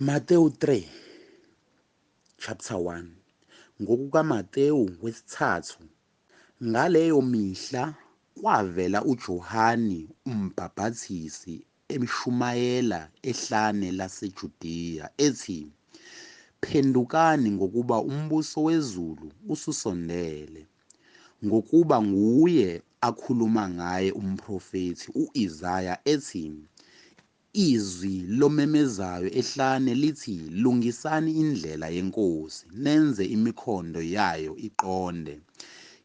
Mateyu 3 chapter 1. NgokukaMateyu wesithathu, ngaleyo mihla kwavela uJohane uMbhapathizi eshumayela ehlane laseJudiya, ethi, Phendukani, ngokuba umbuso wezulu ususondele. Ngokuba nguye akhuluma ngaye umprofethi u-Isaya ethi, Izwi lomemezayo ehlane lithi, Lungisani indlela yeNkosi, nenze imikhondo yayo iqonde.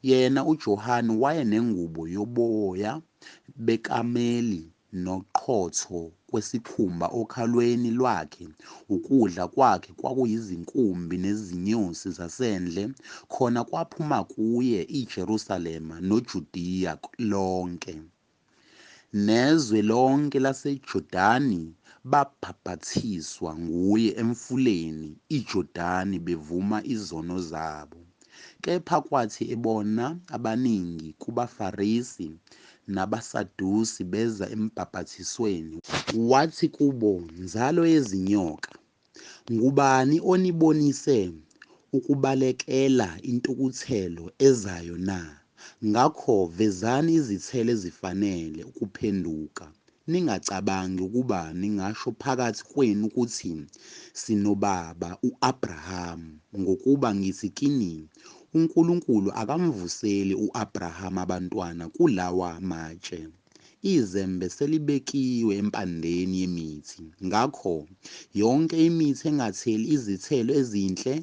Yena uJohane wayenengubo yoboya bekameli noqhotho kwesikhumba okhalweni lwakhe, ukudla kwakhe kwakuyizinkumbi nezinyosi zasendle. Khona kwaphuma kuye iJerusalema noJudiya lonke, nezwe lonke laseJordani, babhapathiswa nguye emfuleni iJordani bevuma izono zabo. Kepha kwathi ebona abaningi kubaFarisi nabaSadusi beza embhapathisweni, wathi kubo, Nzalo yezinyoka, ngubani onibonise ukubalekela intukuthelo ezayo na? Ngakho vezani izithelo ezifanele ukuphenduka, ningacabangi ukuba ningasho phakathi kwenu ukuthi, Sinobaba u-Abrahamu, ngokuba ngithi kini, uNkulunkulu akamvuseli u-Abrahama abantwana kulawa matshe. Izembe selibekiwe empandeni yemithi, ngakho yonke imithi engatheli izithelo ezinhle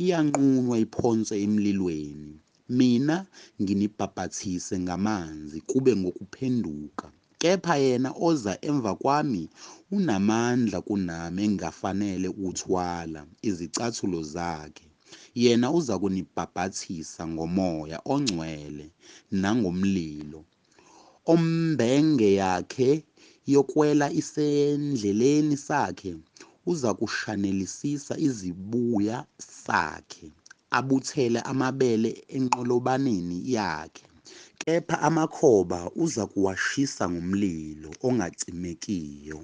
iyanqunywa iphonswe emlilweni. Mina nginibhaphathise ngamanzi kube ngokuphenduka, kepha yena oza emva kwami unamandla kunami engingafanele ukuthwala izicathulo zakhe. Yena uzakunibhaphathisa ngoMoya oNgcwele nangomlilo. Ombenge yakhe yokwela isendleleni sakhe, uzakushanelisisa izibuya sakhe, abuthele amabele enqolobaneni yakhe, kepha amakhoba uzakuwashisa ngomlilo ongacimekiyo.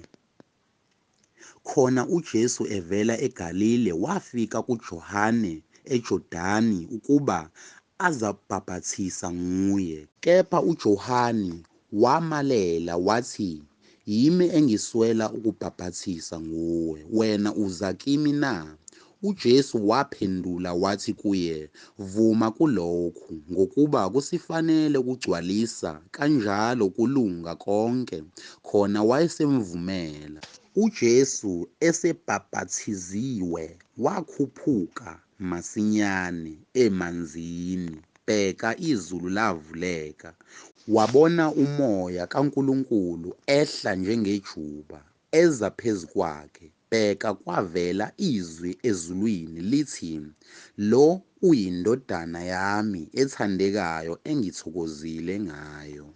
Khona uJesu evela eGalile wafika kuJohane eJordani ukuba azabhaphathisa nguye. Kepha uJohane wamalela, wathi, Yimi engiswela ukubhaphathisa nguwe, wena uza kimi na? UJesu waphendula wathi kuye, Vuma kulokhu, ngokuba kusifanele ukugcwalisa kanjalo ukulunga konke. Khona wayesemvumela. UJesu esebhapathiziwe wakhuphuka masinyane emanzini, bheka, izulu lavuleka, wabona uMoya kaNkulunkulu ehla njengejuba, eza phezu kwakhe. Bheka, kwavela izwi ezulwini, lithi, Lo uyiNdodana yami ethandekayo engithokozile ngayo.